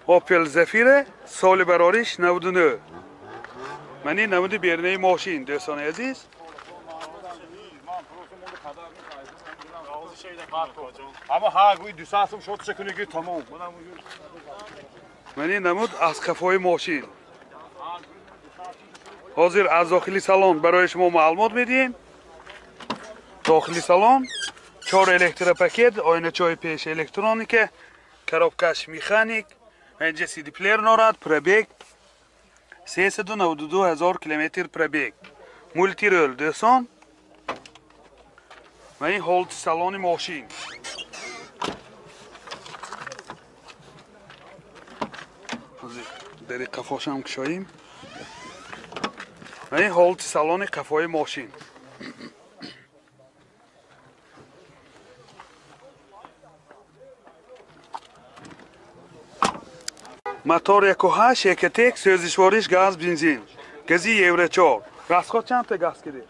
Opel Zafira соли барориш 99. Мани намуди бернаи мошин, дӯстони азиз. Мани намуд аз қафои мошин. Ҳозир аз дохили салон барои шумо маълумот медиҳем. Дохили салон 4 электропакет, оиначаҳои пеш электроника, коробкаш механик, инҷа CD плеер дорад, пробег 392 ҳазор километр пробег. Мултирол дӯстон. Ва ин ҳолати салони мошин. Ҳозир дари қафошам кушоем. Ва ин ҳолати салони қафои мошин. Мотор 1.8 Ecotec, сӯзишвориш газ бензин. Гази Евро 4. Расход чандта газ киди?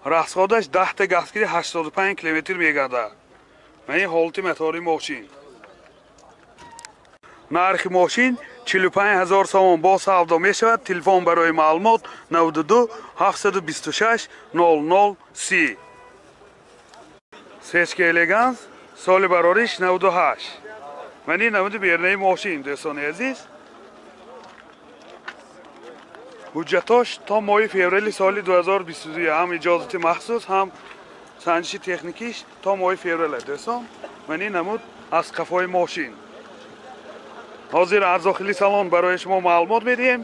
Расходаш 10 газ киди 85 километр мегардад. Ва ин ҳолати мотори мошин. Нархи мошин 45 ҳазор сомон бо савдо мешавад. Телефон барои маълумот 92 726 00 30. Сечка Элеганс соли барориш 98. Мани намуди бернаи мошин, дӯстони азиз. Ҳуҷҷатош то моҳи феврали соли 2022, ҳам иҷозати махсус, ҳам санҷиши техникиш то моҳи феврале, дӯстон. Мани намуд аз қафои мошин. Ҳозир аз дохили салон барои шумо маълумот медиҳем.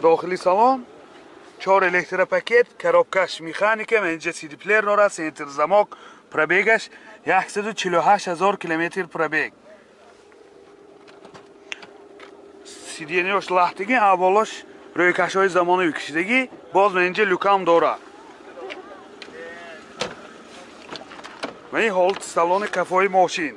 Дохили салон 4 электропакет, коробкаш механика, инҷа CD плеер дорад, центр замок, пробегаш 148 ҳазор километр пробег. Сиденьяш лахтиги, аввалош рӯйкашҳои замонави кишидагӣ, боз инҷа люкам дорад. Ва ин ҳолати салони қафои мошин.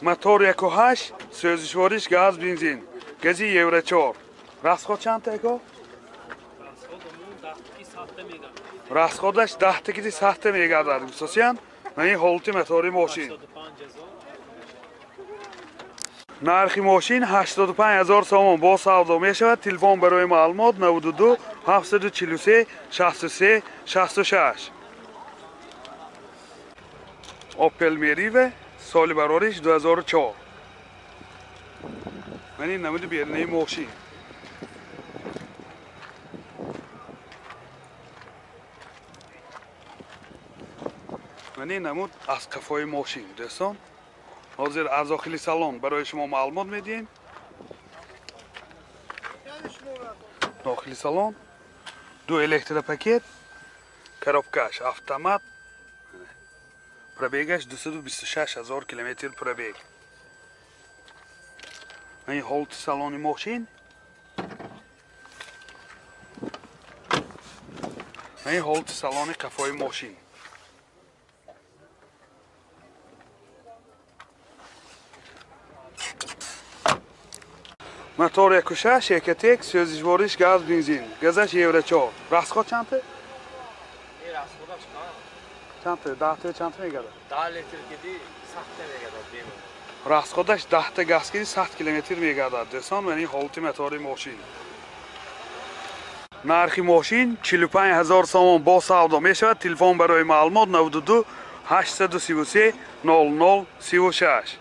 Мотор 1.8, сӯзишвориш газ бензин, гази Евро 4. Расход чандта ако? Расходаш 10 киди 100 мегардад. Гусосиян, ман ин ҳолати мотори мошин. Нархи мошин 85 ҳазор сомон бо савдо мешавад. Телефон барои маълумот 92 743 63 66. Opel Meriva соли барориш 2004. Ман ин намуди бернаи мошин. Мани намуд аз қафои мошин, дӯстон. Ҳозир аз дохили салон барои шумо маълумот медиҳем. Дохили салон ду электропакет, коробкаш автомат, пробегаш 226 ҳазор километр пробег. Мани ҳолати салони мошин. Мани ҳолати салони қафои мошин. Мотор 1.6 Ecotec, сӯзишвориш газ бензин, газаш Евро 4. Расход чандта? Чандта? 10 чандта мегардад? 10 литр киди 100 мегардад бемалол. Расходаш 10 газ киди 100 километр мегардад. Дӯстон, ман ин ҳолати мотори мошин. Нархи мошин 45 ҳазор сомон бо савдо мешавад. Телефон барои маълумот 92 833 00 36.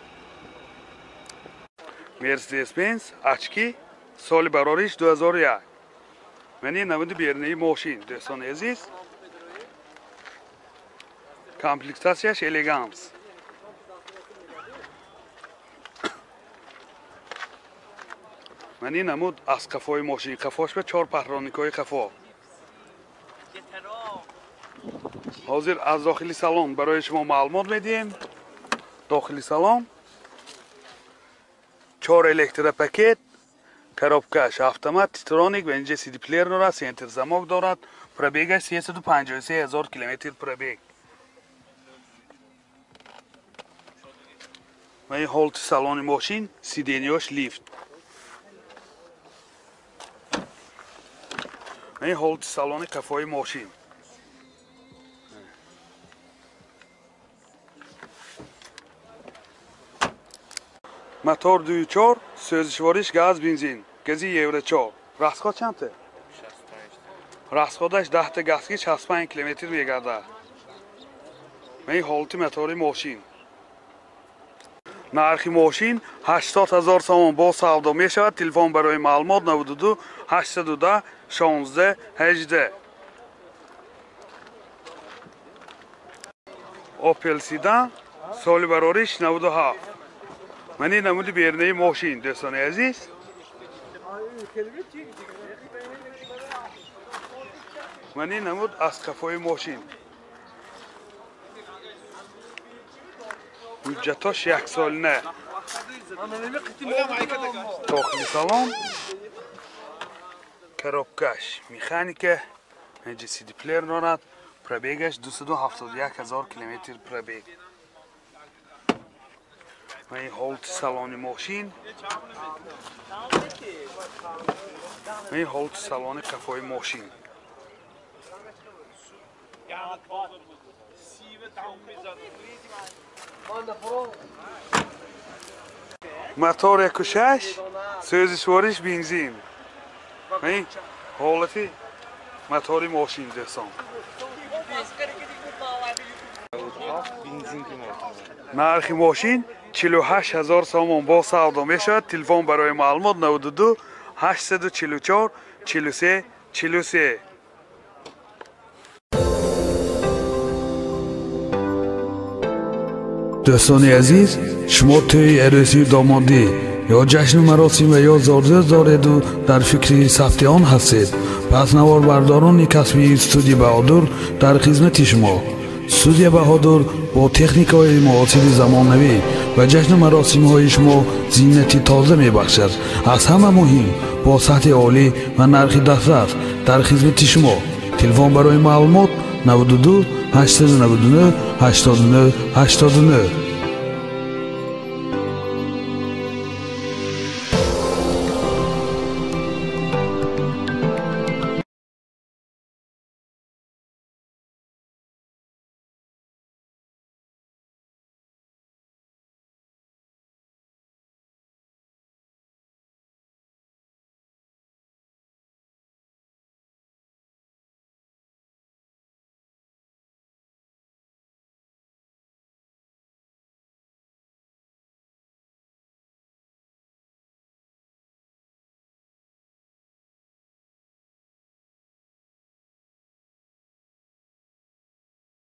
Mercedes-Benz Очки соли барориш 2001. Мани намуди бернаи мошин, дӯстони азиз. Комплектатсияш элеганс. Мани намуд аз қафои мошин, қафош ба 4 патроникҳои қафо. Ҳозир аз дохили салон барои шумо маълумот медиҳем. Дохили салон 4 электропакет, коробкаш автомат, титроник ва инҷа CD плеер дорад, центр замок дорад, пробегаш 353 ҳазор километр пробег. Ва ин ҳолати салони мошин, сиденьяш лифт. Ва ин ҳолати салони қафои мошин. Мотор 2.4, сӯзишвориш газ бензин, гази Евро 4. Расход чандта? Расходаш 10 та газки 65 километр мегардад. Ин ҳолати мотори мошин. Нархи мошин 80 000 сомон бо савдо мешавад. Телефон барои маълумот 92 810 16 18. Opel Sedan соли барориш 97. Ман ин намуди бернаи мошин, дӯстони азиз. Ман ин намуд аз қафои мошин. Ҳуҷҷатош яксолина. Дохили салон, коробкаш механика, инҷа CD плеер дорад. Пробегаш 271 000 километр пробег. Ин ҳолати салони мошин. Ин ҳолати салони қафои мошин. Мотор 1.6, сӯзишвориш бензин. Ин ҳолати мотори мошин, дӯстон. Нархи мошин 48 000 сомон бо савдо мешавад. Телефон барои маълумот 92 844 43 43. Дӯстони азиз, шумо тӯи арӯсию домодӣ ё ҷашну маросим ва ё зорзӯз дореду дар фикри сабти он ҳастед, пас наворбардорони касбии студия Баҳодур дар хизмати шумо. Студия Баҳодур бо техникаҳои муосири замонавӣ ва ҷашну маросимҳои шумо зинати тоза мебахшад. Аз ҳама муҳим, бо сатҳи олӣ ва нархи дастрас дар хизмати шумо. Телефон барои маълумот 92 899 89 89.